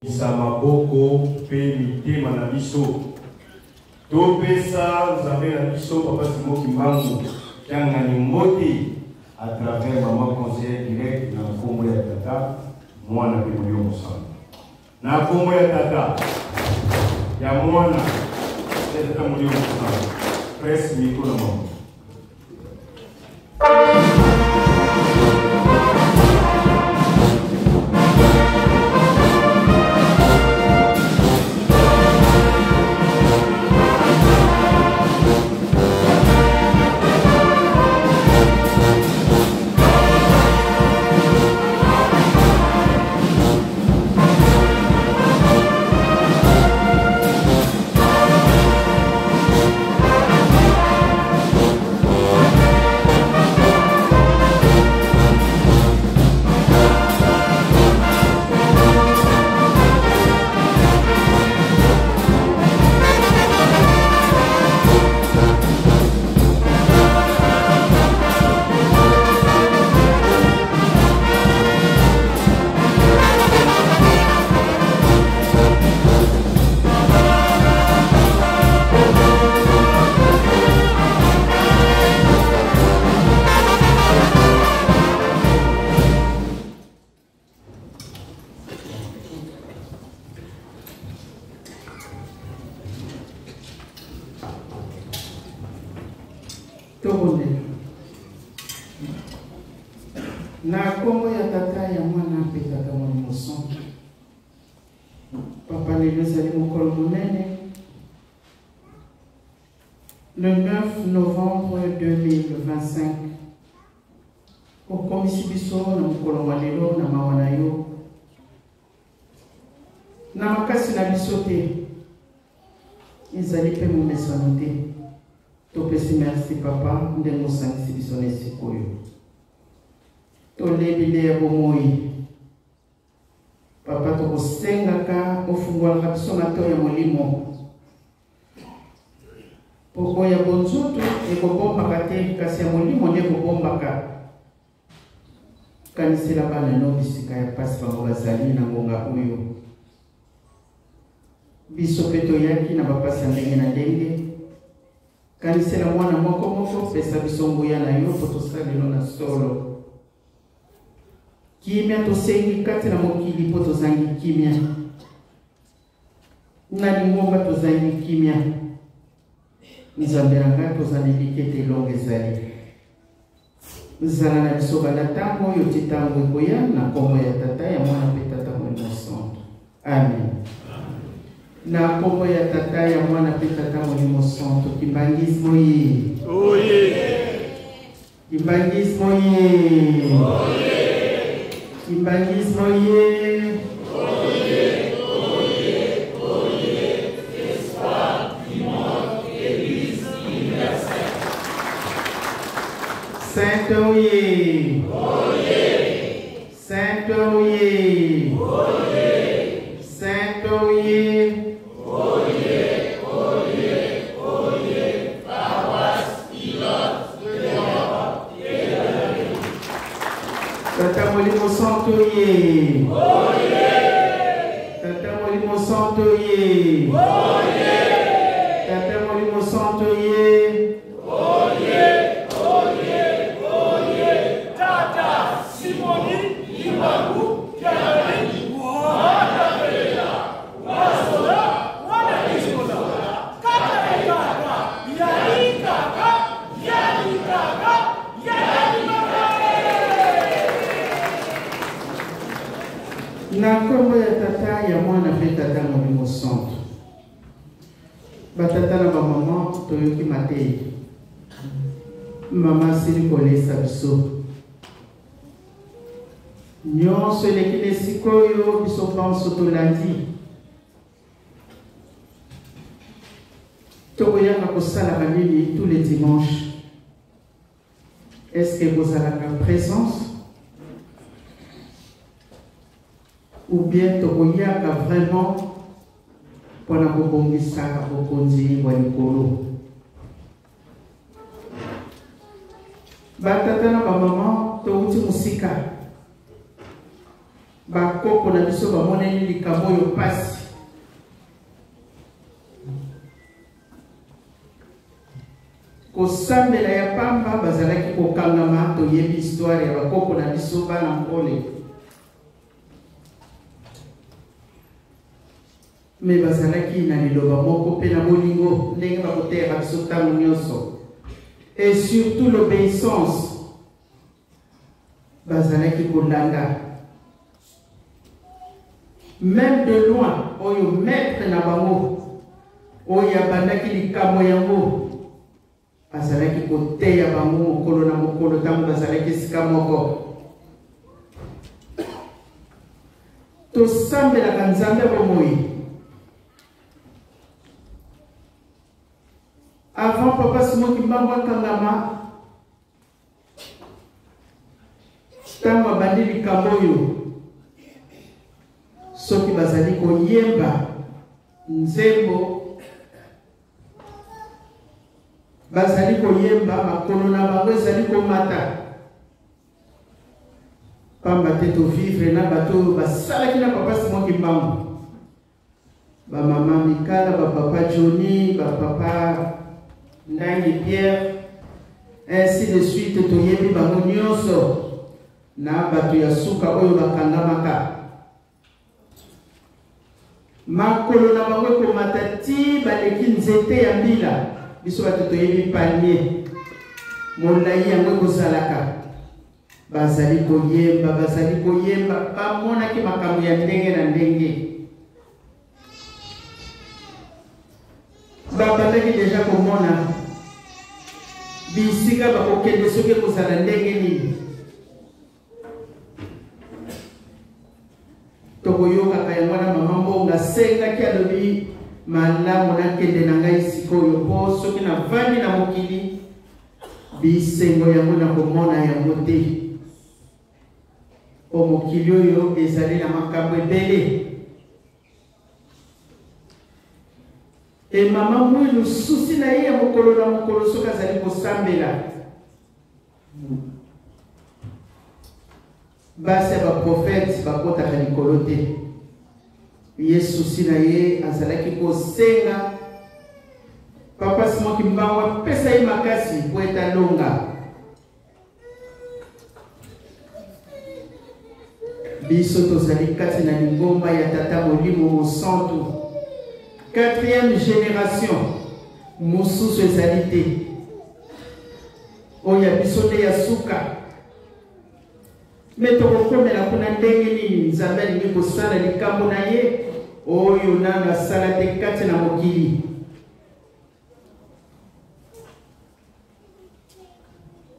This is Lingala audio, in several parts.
Sa maboko mpe mitema na biso. Topesa Nzambe na biso Papa Simon Kimbangu Kiangani mbote à travers maman conseillère direct na nkombo ya Tata, Mwana mpe Molimo Mosantu. Na nkombo ya Tata, ya Mwana mpe Tata Molimo Mosantu. Presse micro na mama. Tobondela. Na nkombo ya Tata, ya Mwana mpe Tata Molimo Santu. Papa, lelo ezali mokolo monene, le 9 novembre 2025. Okomisi biso na mokolo mwa lelo na mawa na yo, na makasi na biso te, ezali mpe momesano te. Topesi merci papa ndenge osangisi biso na esika oyo. Tolebi nde ya bomoi. Papa, tokosengaka ofungolaka biso matoi ya molimo, po oyo ya bonzoto ekobombaka te, kasi ya molimo nde ekobombaka. Kanisela bana no bisika ya pasi bango bazali na ngonga oyo. Biso pe toyaki na bapasi ya ndenge na ndenge. Kanisela mwana moko moko, pesa biso nguya na yo po tosalelo na solo. Kimia tosengi kati na mokili mpo tozangi kimia. Na lingomba tozangi kimia. Nzambe na ngai, toza na elikya ete elonga ezali. Zala na biso banda ntango oyo ti ntango ekoya, na nkombo ya Tata, ya Mwana mpe Tata Molimo Santu. Amen. Na nkombo ya Tata, ya Mwana mpe Tata Molimo Santu. Kimbanguisme oye! Oye! Kimbanguisme oye! Kimbanguisme oye! Sainte oye! Sainte oye! Sainte oye! Tata Molimo Santo ye. Tata Molimo Santo ye. Tata Molimo Santo ye. Tata Simoni Kimbangu Kiangani Na nkombo ya Tata, ya Mwana mpe Tata Molimo Santu. Batata na bamama, toyoki mateyi. Mama asili kolesa biso. Nyonso eleki na esika oyo biso banso tolandi. Tokoyaka kosalaka nini tous les dimanches? Est-ce que ekozalaka présence ou bien tokoyaka vraiment mpona kobongisa bokonzi bwa likolo? Batata na bamama, towuti mosika. Bakoko na biso bamoneli likambo oyo mpasi. Kosambela ya pamba, bazalaki kokangama. Toyebi histoire ya bakoko na biso bana Nkole. Me bazalaki na liloba moko mpe na bolingo ndenge bakoteyaka biso ntango nyonso, et surtout l'obéissance. Bazalaki kolanda même de loin oyo maître na bango oyo abandaki likambo yango azalaki koteya bango mokolo na mokolo ntango bazalaki esika moko. Tosambelaka Nzambe ya bomoi. Avant papa Simon Kimbangu akangama, ntango abandi likambo oyo, soki bazali koyemba nzembo, bazali koyemba, makolo na bango ezali komata, pamba te tovivre na bato oyo basalaki na papa Simon Kimbangu, bamama Mikala, bapapa Johnny, bapapa Ndangi Pierre, ainsi de suite. Toyebi bango nyonso na bato ya suka oyo bakangamaka, makolo na bango ekomata ti baleki nzete ya mbila. Biso bato toyebi palmier, molai yango ekozalaka. Bazali koyemba, bazali koyemba, bamonaki makambo ya ndenge na ndenge. Babandaki deja komona bisika bakokende soki ekozala ndenge nini. Tokoyokaka yango wana. Mama Mbongo asengaki, alobi: malamu nakende na ngai sikoyo, mpo soki navandi na mokili, bisengo yango nakomona yango te, mpo mokili oyo ezali na makambo ebele. E mama Mwilu, susi na ye ya mokolo na mokolo soki azali kosambela, basi ya baprofete bakotaka likolo te. Ye susi na ye azalaki kosenga papa Simon Kimbangu apesa ye makasi mpo ete alonga. Biso tozali kati na lingomba ya Tata Molimo Mosantu, quatrième génération. Mosusu ezali te, oyo ya biso nde ya suka. Me tokokomela kuna ndenge nini? Nzambe alingi kosala likambo na ye oyo nano asala te kati na mokili.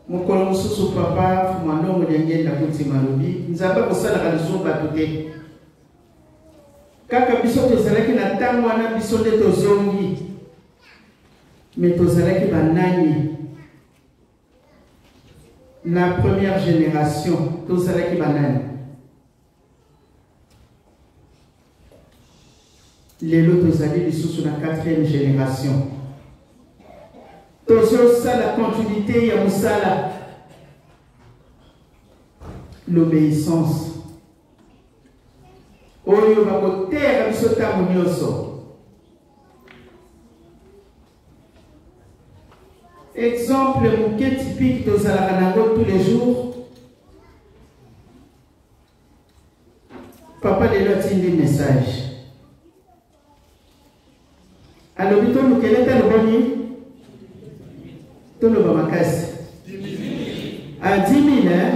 Mokolo mosusu papa Fumandongo Diangenda Kutima alobi: Nzambe akosalaka lisusu bato te, kaka biso tozalaki na ntango wana, biso nde tozongi. Me tozalaki banani na première génération? Tozalaki banani? Lelo tozali lisusu na quatrième génération, tozosala continuité ya mosala, l'obéissance oyo bakoteyaka biso ntango nyonso. Exemple moke typique tozalaka nango tous les jours: papa lelo atindi message, alobi tolukele te. Aloboni toloba makasi à 10 000, hein?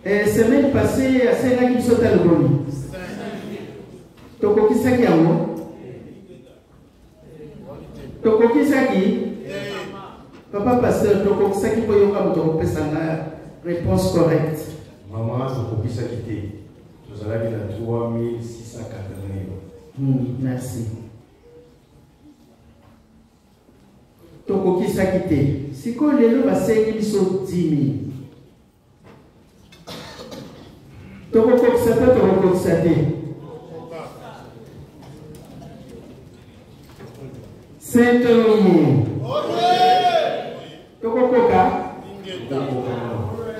Eh, semaine passée asengaki biso te, aloboni tokokisaki yango? Tokokisaki, papa pasteur? Tokokisaki? Mpo yoka moto akopesa nga réponse correcte. Mama, tokokisaki te, tozalaki na 3680 euro. Merci. Tokokisaki te. Sikoyo lelo basengi biso 10 000. Tokokokisa te? Tokokokisa te? Saint-Omer, tokokoka?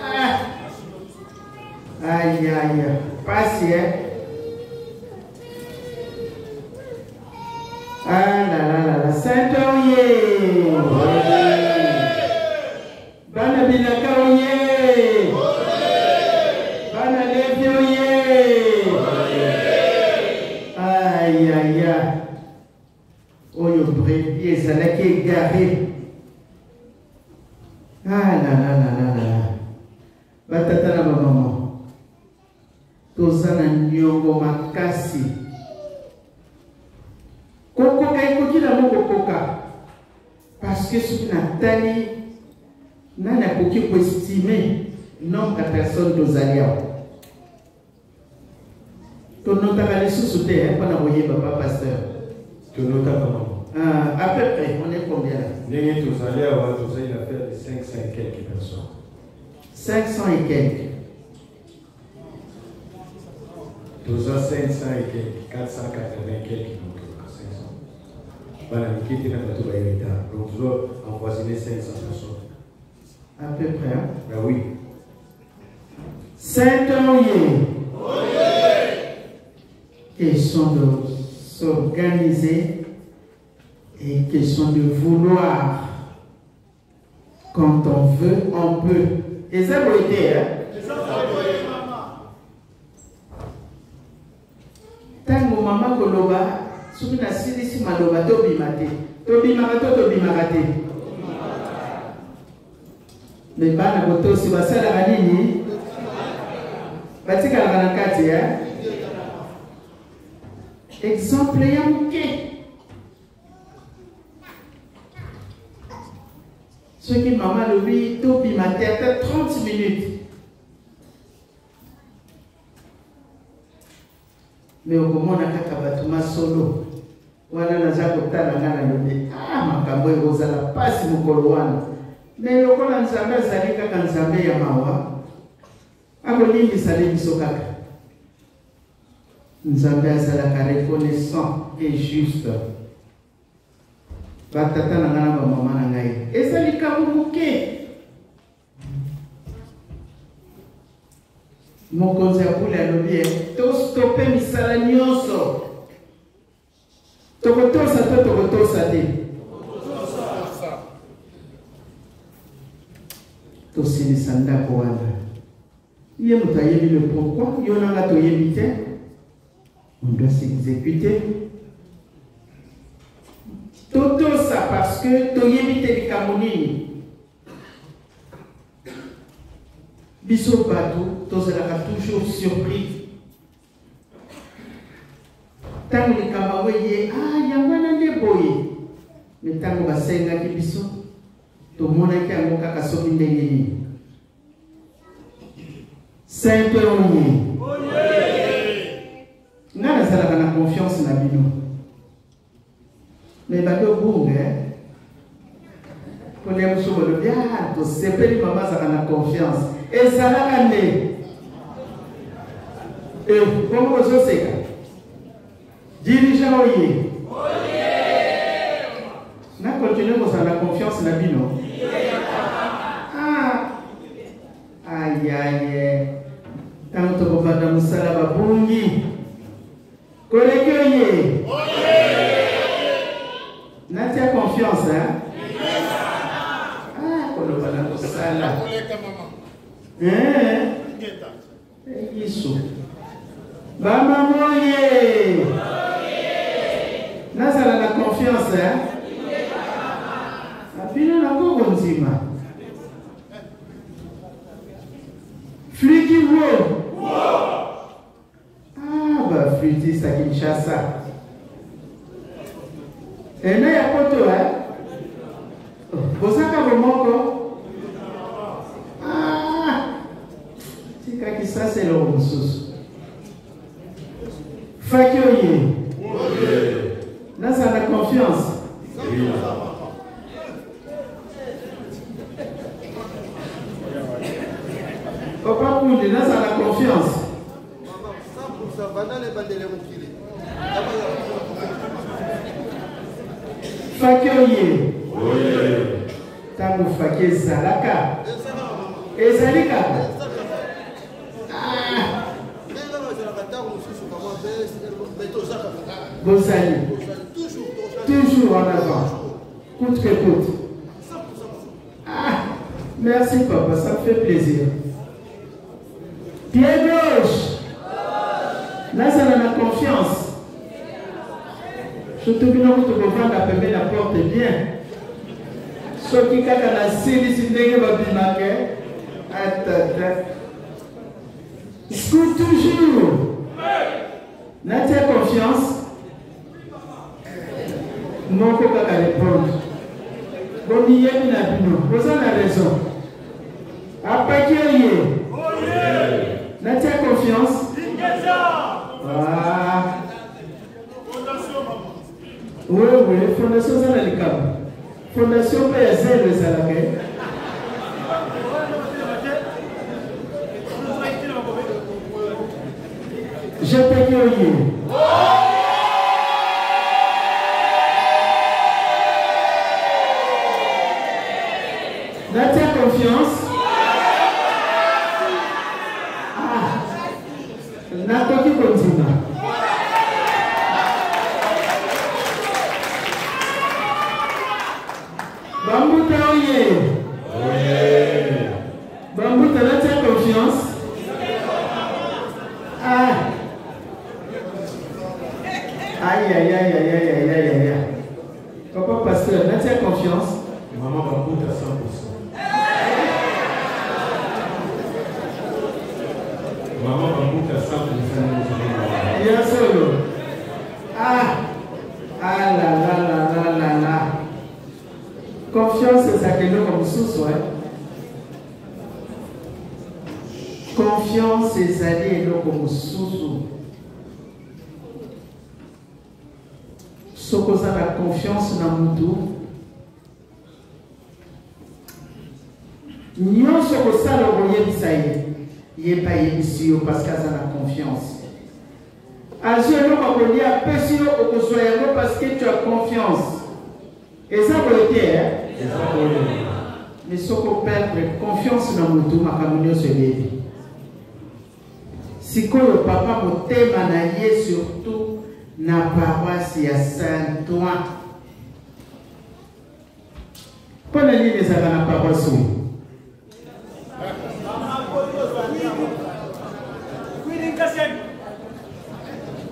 Ah. Saint oye! Bana bilaka oye! Bana levi oye! Ayaya! Oyo brebis ezalaki egare. Ah la la la la la. Batata na bamama. Toza na niongo makasi. Kokoka ekoki na ngo kokoka. Parce que soki natali nani akoki koestime nombre ya personne tozali awa. Tonotaka lisusu te mpo na koyeba pa pasteur. Tonotaka mama. Ah, à peu près, on est combien là? Ndenge tozali awa tozali na faire de 500 et quelques personnes. 500 et quelques. Toza 500 et quelques, 480 et quelques, donc 500. Bana mike te na bato baye retard. Donc tozo avoisiner 500 personnes. À peu près. Hein? Ben oui. Saint-Oye. Question de s'organiser et question de vouloir. Quand on veut, on peut. Et ça, vous hein? Tango mama koloba, soki nasilisi maloba tobima te. Tobimaka to tobimaka te. Me bana botosi basalaka nini? Batikalaka na kati, hein? Exemple ya moke. Soki mama alobi tobima te ata 30 minutes. Me okomona kaka bato masolo wana naza kotala nga nalobi ah, makambo ekozala mpasi mokolo wana. Me lokola Nzambe azali kaka Nzambe ya mawa, akolimbisa nde biso kaka. Nzambe azalaka reconnaissant et juste. Batata na ngai na bamama na ngai, eza likambo moke. Mokonzi ya bule alobi tostope misala nyonso. Tokotosa to tokotosa te? Tosilisa ndako wana. Ye moto ayebi le pourquoi, yo na nga toyebi te. On doit s'exécuter. Totosa parce que toyebi te likambo nini. Biso bato tozalaka toujours surpris. Ntango likambo yango eye, ah, yango wana nde boye. Me ntango basengaki biso, tomonaki yango kaka soki ndenge nini. Saint oye. Nga nazalaka na confiance na bino. Me bando bunga, mpona mosusu balobi, ah, tosepeli mama azalaka na confiance. Ezalaka nde. Bongo bozoseka. Dirigeant oye. Na continue kozala na confiance na bino. Ah. Aïe aïe. Tango tokobanda mosala babungi. Koleki oye. Natia confiance, hein? Ah, koloba na kosala. Eh? Yesu. Bamama oye. Nazala na confiance, hein? Bino na kongo nzima. Fliki wo. Ah, ba flûtiste à Kinshasa. Ena ya poto, hein? Bozaka bomoko. Ah! Tika kisasa eloko mosusu. Faki oye. Nazala na confiance. Papa Kunde, nazala na confiance. Faki oye. Ntango faki ezalaka. Ezali kaka. Bozali. Toujours en avant. Coûte que coûte. Ah, merci papa, ça me fait plaisir. Pied gauche. Nazala na confiance. Surtout bino kutu kovanda pembeni na porte bien. Soki kaka nasilisi ndenge babimaka atata. Scout toujours. Natia confiance. Moko kaka répondre. Bomiyebi na bino, boza na raison. Apaki oye. Natia confiance. Ah. Oui, oui, fondation eza na likambo. Fondation mpe ya zelo ezalaka. Je te oye. Natia confiance. Ah. Nakoki kondima. Bambuta oye. Oye. Bambuta natia confiance. Ah. Aïe, aïe, aïe, aïe, aïe, aïe, aïe, aïe. Papa pasteur, natia confiance. Maman Bambuta 100%. Maman Bambuta 100%. Ya solo. Ah. Ah la la la la la la. Confiance ezalaka eloko mosusu eh? Confiance ezali eloko mosusu. Soki oza na confiance na mutu nyonso kosala okoyebisa ye, ye mpe ayebisi yo parce que aza na confiance. Azwi eloko ya kolia apesi yo, okozwa yango parce que tu as confiance. Eza boye te eh? Eza boye. Mais soki operdre confiance na motu, makambo nyonso ebebi. Sikoyo papa motema na ye surtout na paroisse ya Saint-Ouen. Mpo na nini ezalaka na paroisse oyo?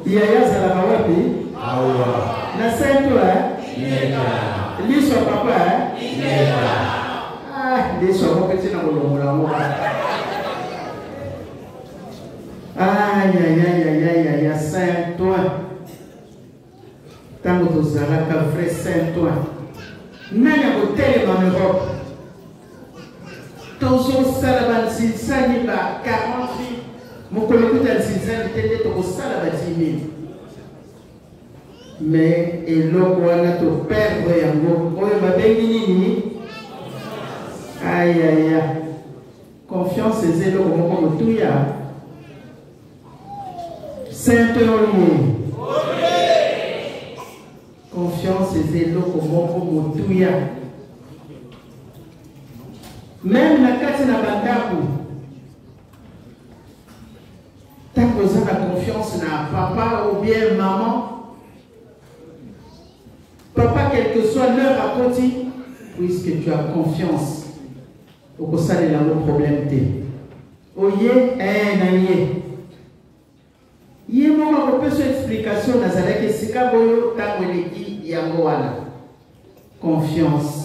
Yaya azalaka wapi? Awa. Na Saint-Ouen? Liso ya papa eh? Ah, liso yango mpe ntina kolongola yango. Ayayayayaya, Saint-Ouen. Ntango tozalaka vrai Saint-Ouen, nani akotelema na Europe? Tozosala banzinsani ba 40 mokolo kuta nzinzani te nde tokosala ba 10 000. Mais eloko wana toperdre yango, oyo babengi nini? Ayaya, confiance eza eloko moko motuya. Saint oye, confiance eza eloko moko motuya. Meme na kati na bandako, ntango oza na confiance na papa ou bien maman, papa quelle que soit l'heure akoti, puisque tu as confiance, okosalela yango problème te. Oye eh, na ye ye moko akopesa explication, nazalaki esika boyo ntango eleki yango wana. Confiance.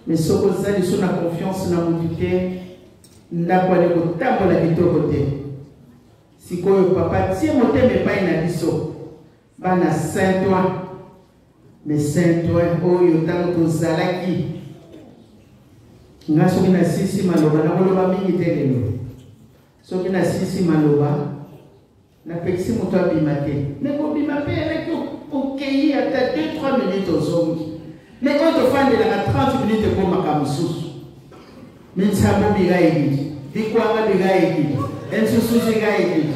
Mais soki oza liso na confiance na motu te, ndako ale kotambola kitoko te. Sikoyo papa tie motema epai na biso bana Saint-Ouen. Mais Saint-Ouen oyo ntango tozalaki, nga soki nasisi maloba, nakoloba mingi te lelo. Soki nasisi maloba, napekisi moto abima te. Mais kobima mpe eleki, okei ata 2-3 minutes ozongi. Mais oyo tofandelaka 30 minutes ekomaka mosusu. Mitsambo bigaekiki, bikwanga bigaekiki, ensusu zigaekiki,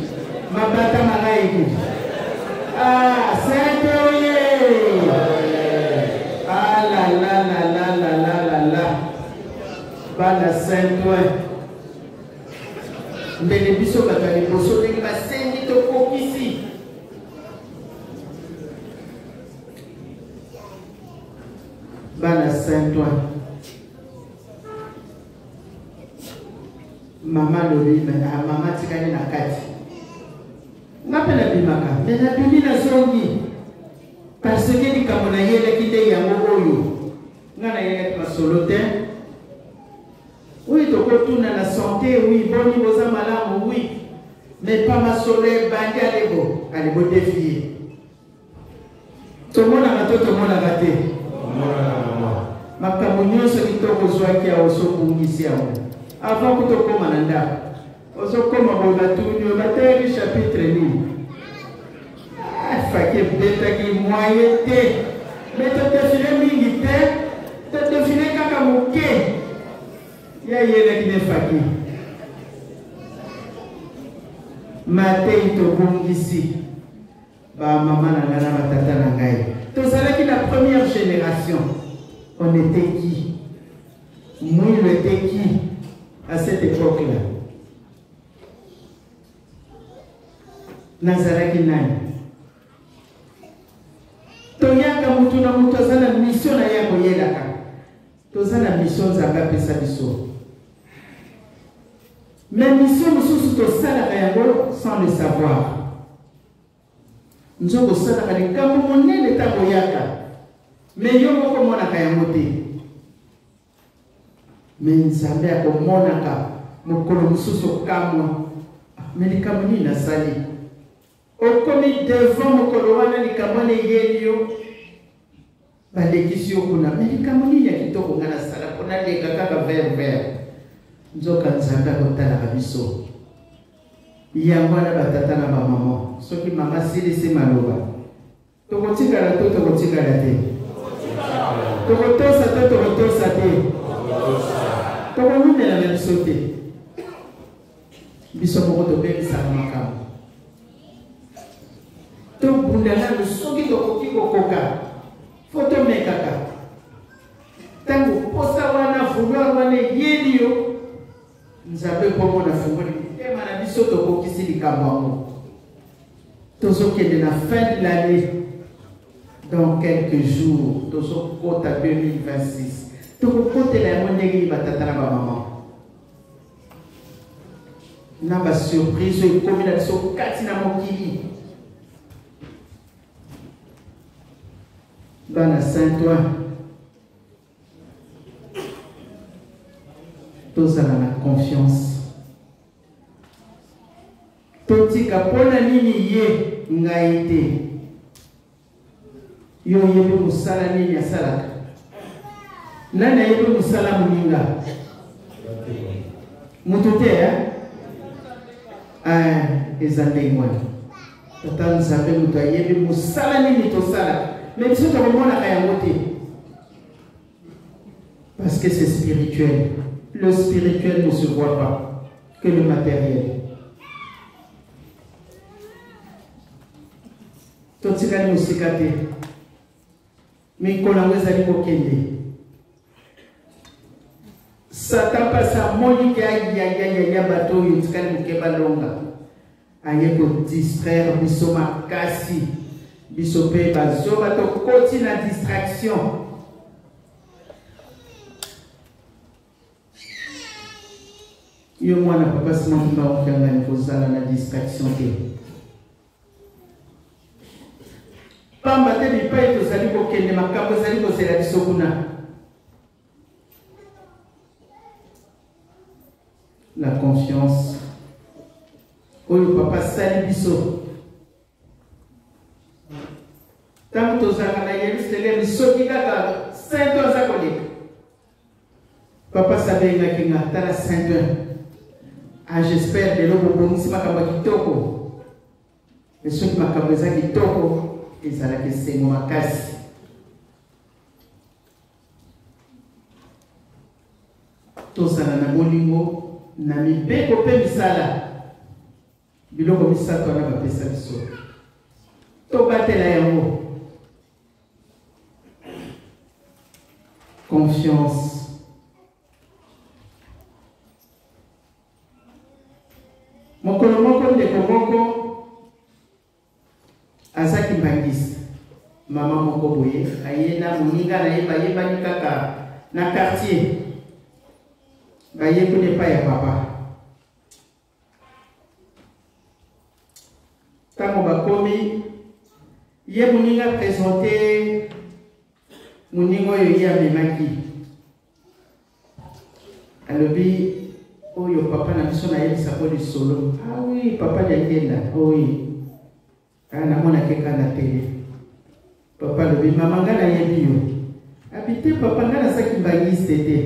mabata magaekiki. Ah, Saint-Oye! Ah la la la la la la la la. Bana Saint-Ouen. Mbele biso bato ya liboso ndenge basengi tokokisi. Saint-Ouen. Mama alobi, ah, mama atikali na kati. Nga mpe nabimaka, me nabimi nazongi. Parce que likambo nayelaki nde yango oyo. Nga nayelaki masolo te. Oui, tokotuna na santé, oui, boni boza malamu, oui. Mais pas masolo ebandi alebo, alebo défier. Tomonaka to tomonaka te? Makambo nyonso kitoko ozwaki awa osobungisi yango avant kuta okóma na ndako. Ozokóma boye batuni oyo bateyaki chapitre nini? Ah, faki ebetaki moye te, me todefile mingi te, todefile kaka moke ya yelaki ne faki matei tobungisi. Ba mama na ngai na ba tata na ngai tozalaki na première génération. On était qui? Mwilu était qui à cette époque là? Nazalaki nani? Toyaka mutu na mutu aza na mission na ye ya koyelaka. Toza na mission Nzambe apesa biso, mais mission mosusu tosalaka yango sans le savoir. Nzoka osalaka likambo monene ntango oyaka, me yo moko omonaka yango te, me Nzambe akomonaka. Mokolo mosusu okamwa, me likambo nini nasali? Okomi devant mokolo wana, likambo wana eyeli yo, balekisi yo kuna, me likambo nini ya kitoko ngai nasala mpo naleka kaka vert vert? Nzoka Nzambe akotalaka biso. Yango wana batata na bamama, soki mama asilisi maloba, tokotikala to tokotikala te? Tokotosa to tokotosa te? Tokowumela na biso te. Biso moko tobebisaka makambo. Tobunda nanu soki tokoki kokoka, fo tomekaka. Ntango posa wana, vouloir wana eyeli yo, Nzambe komona fungoli mitema na biso, tokokisi likambo yango. Tozokende na fin de l'année, dans quelques jours tozokota 2026. Tokokotela yango ndenge nini, batata na bamama, na basurprise oyo ekomi na biso kati na mokili? Bana Saint-Ouen, tozala na confiance, totika mpona nini ye ngai te. Yo oyebi mosala nini asalaka? Nani ayebi mosala moninga? Moto te, eh? Eh, eza ndenge wana. Tata Nzambe moto ayebi mosala nini tosalaka, me biso tokomonaka yango te parce que c'est spirituel. Le spirituel ne se voit pas que le matériel. Totikali mosika te, mikolo yango ezali kokende. Satan mpasi amoni ke ayayayaya, bato oyo etikali moke balonga, aye kodistraire biso makasi. Biso mpe bazoba, tokoti na distraction. Yo mwana papa Simon Kimbangu Kiangani, kozala na distraction te, pamba te bipai tozali kokende, makambo ezali kozela biso kuna. La confiance oyo papa asali biso ntango tozalaka na Yerusalemi, soki kaka saint aza koleka, papa sabengaki nga: "Tala saint, ah, j'espère lelo bobongisi makambo ya kitoko." Me soki makambo eza kitoko, ezalaka esengo makasi. Tozala na bolingo, na mibeko mpe misala. Biloko misato wana bapesa biso, tobatela yango. Confiance. Mokolo moko, ndeko moko azaki mbangisi, mama moko boye aye na moninga na ye, bayebani kaka. na quartier baye kuna epai ya papa. Ntango bakomi, ye moninga presente moninga oyo ye amemaki, alobi oyo papa na biso nayebisako lisolo. Ah oui, papa Diangenda, oh oui. Ah, namonaki kaka na tele. Papa alobi, mama ngai nayebi yo. Abi te papa, ngai naza kimbangiste te.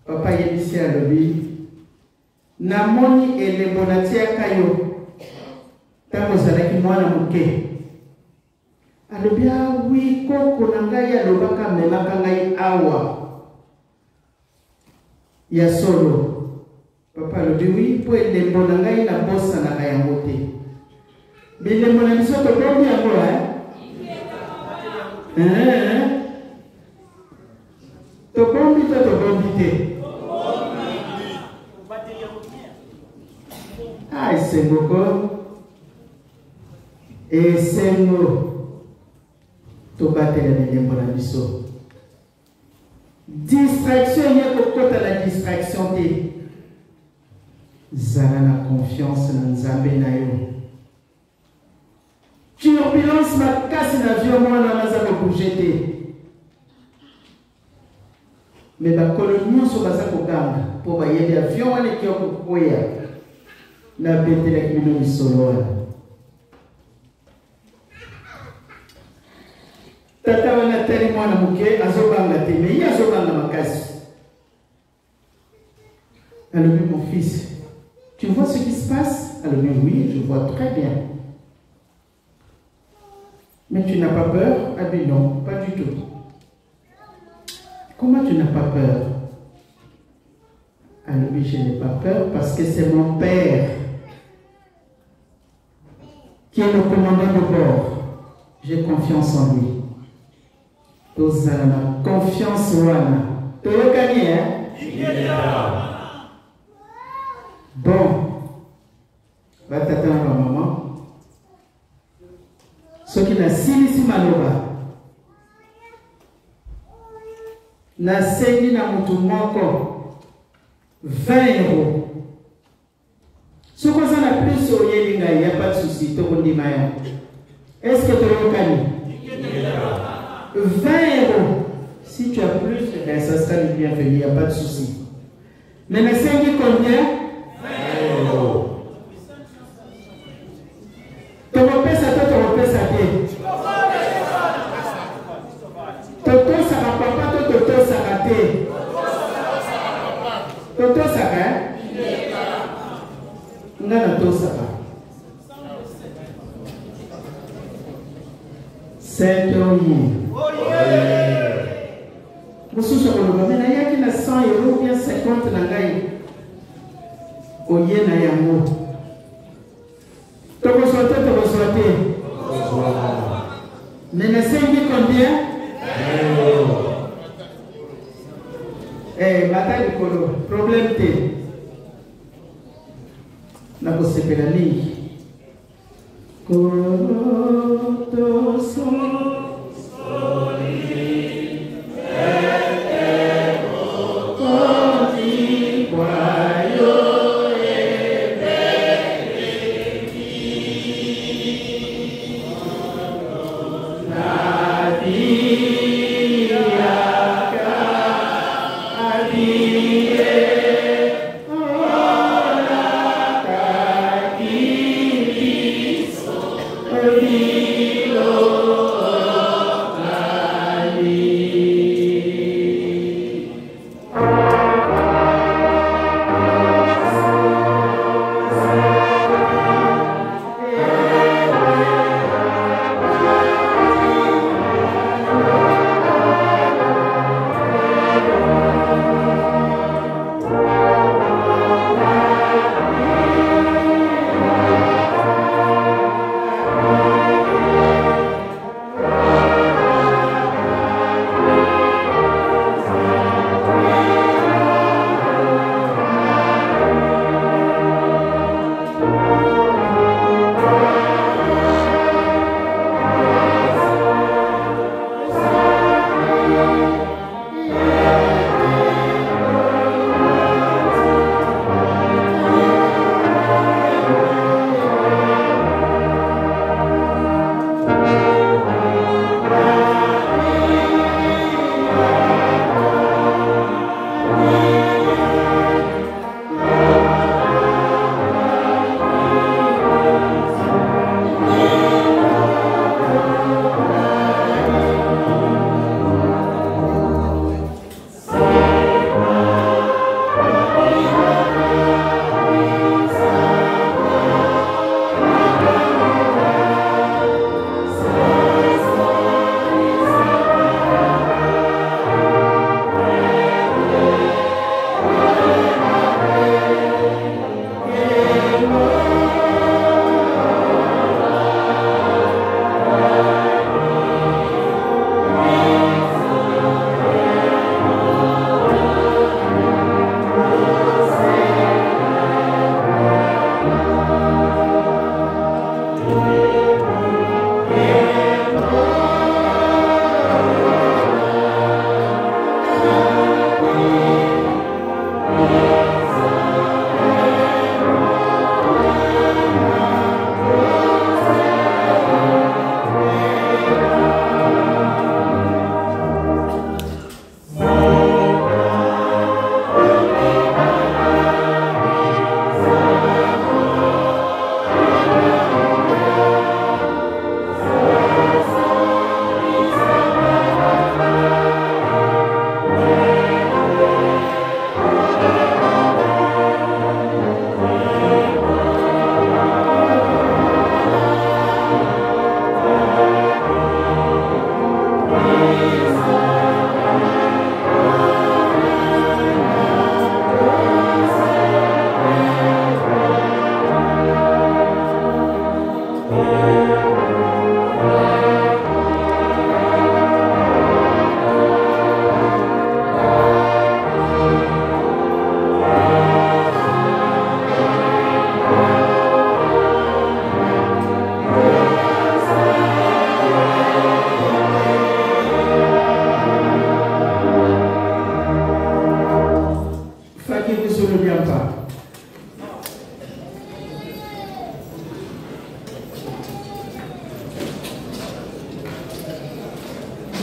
Papa ayebisi, alobi, namoni elembo natiaka yo ntango ozalaki mwana moke. Alobi, ah oui, koko na ngai alobaka amemaka ngai awa. Ya solo. Papa alobi, oui, mpo elembo na ngai nabosanaka yango te. Bilembo na biso tobombi yango, eh? Eh? Tobombi to tobombi te? Ah, esengo ko. Esengo. Tobatela bilembo na biso. Distraction ye kokota na distraction te. Zala na confiance na Nzambe na yo. Turbulence makasi na avion, mwana wana aza kobouge te. Me bakolo nyonso baza koganga mpo bayebi avion wana ekoki kokweya. Nabetelaki bino lisolo wana. Tata wana atali mwana moke azobanga te, me ye azobanga makasi. Alobi, mon fils, tu vois ce qui se passe? Alobi, oui, je vois très bien. Mais tu n'as pas peur? Alobi, non, pas du tout. Comment tu n'as pas peur? Alobi, je n'ai pas peur parce que c'est mon père qui est le commandant de bord. J'ai confiance en lui. Tozala na confiance wana. Toyokani, hein? Bon, batata na bamama, soki nasilisi maloba, nasengi na motu moko 20 euros. Soki oza na plus, oyeli ngai, ya pas de souci, tokondima yango. Est ce que toyokani? 20 euros. Si tu as plus, eh ben, ça sera le bienvenu, y a pas de souci. Mais nasengi combien? 20 euros. Tokopesa to tokopesa te? Totosaka papa to totosaka te? Totosaka, eh? Nga natosaka. Sente oye. Mosusu akoloba, me nayaki na 100 euro bien 50 na ngai. Oye na yango. Tokozwa te, tokozwa te? Mais nasengi combien? Eh, mata likolo, problème te. Nakosepela mingi. Kolo toso.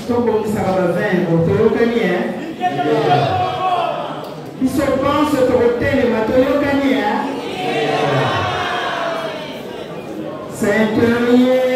Tobongisaka ba vin ngo toyokani hein? Biso banso tokotelema toyokani hein? Saint-Oye.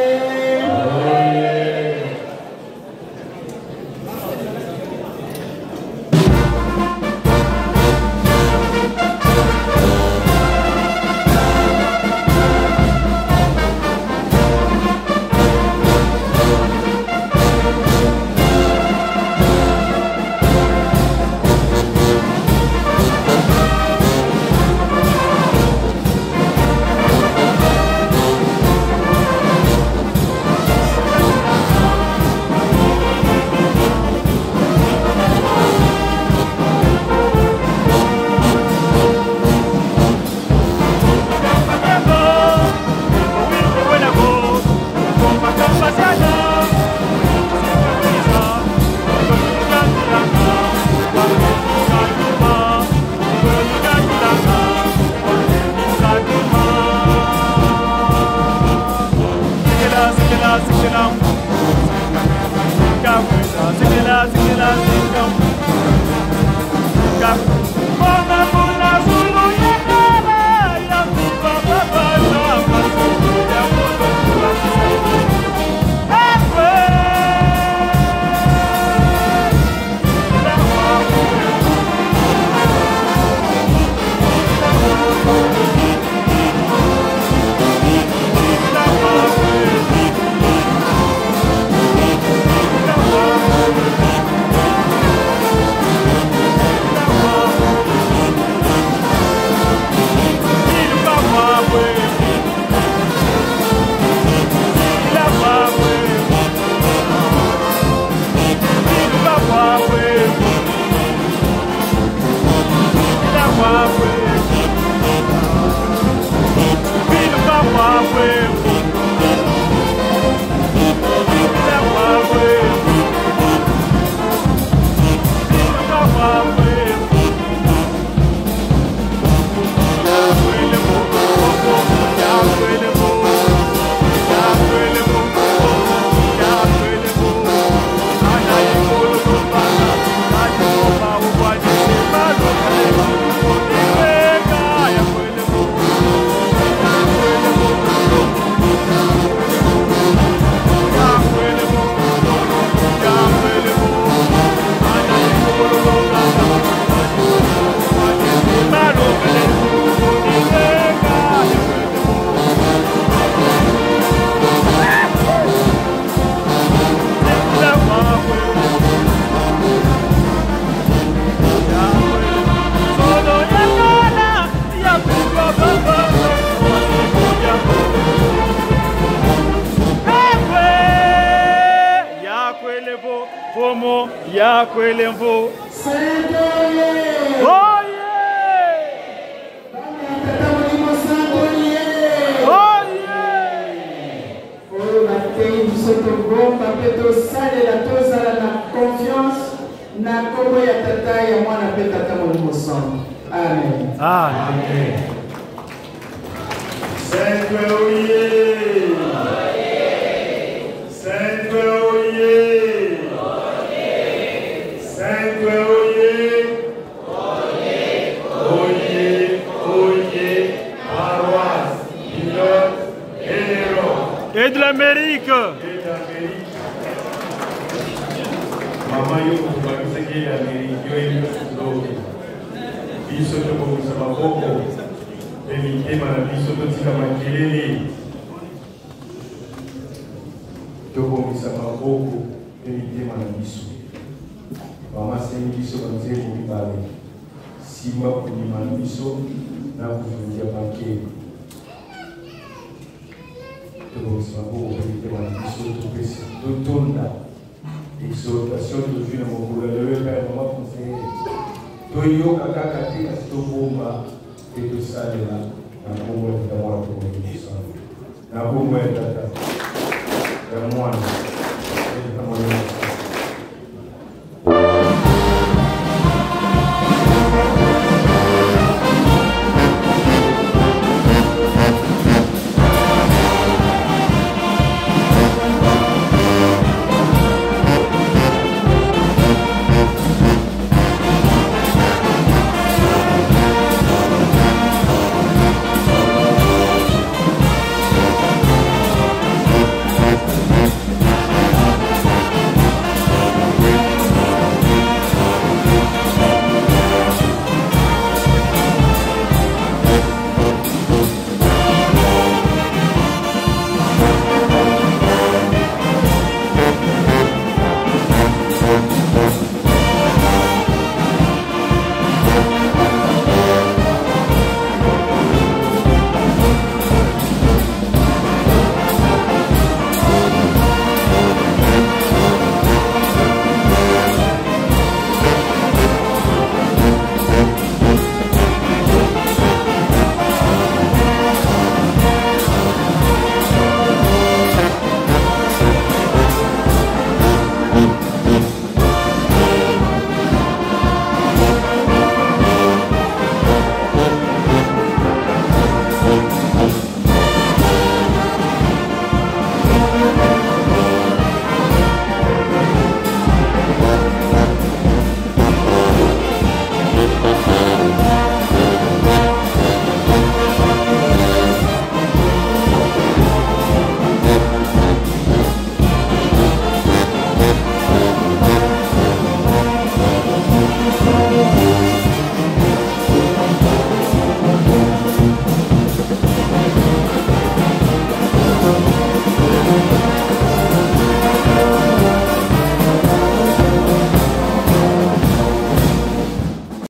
Na kombo ya tata, ya mwana.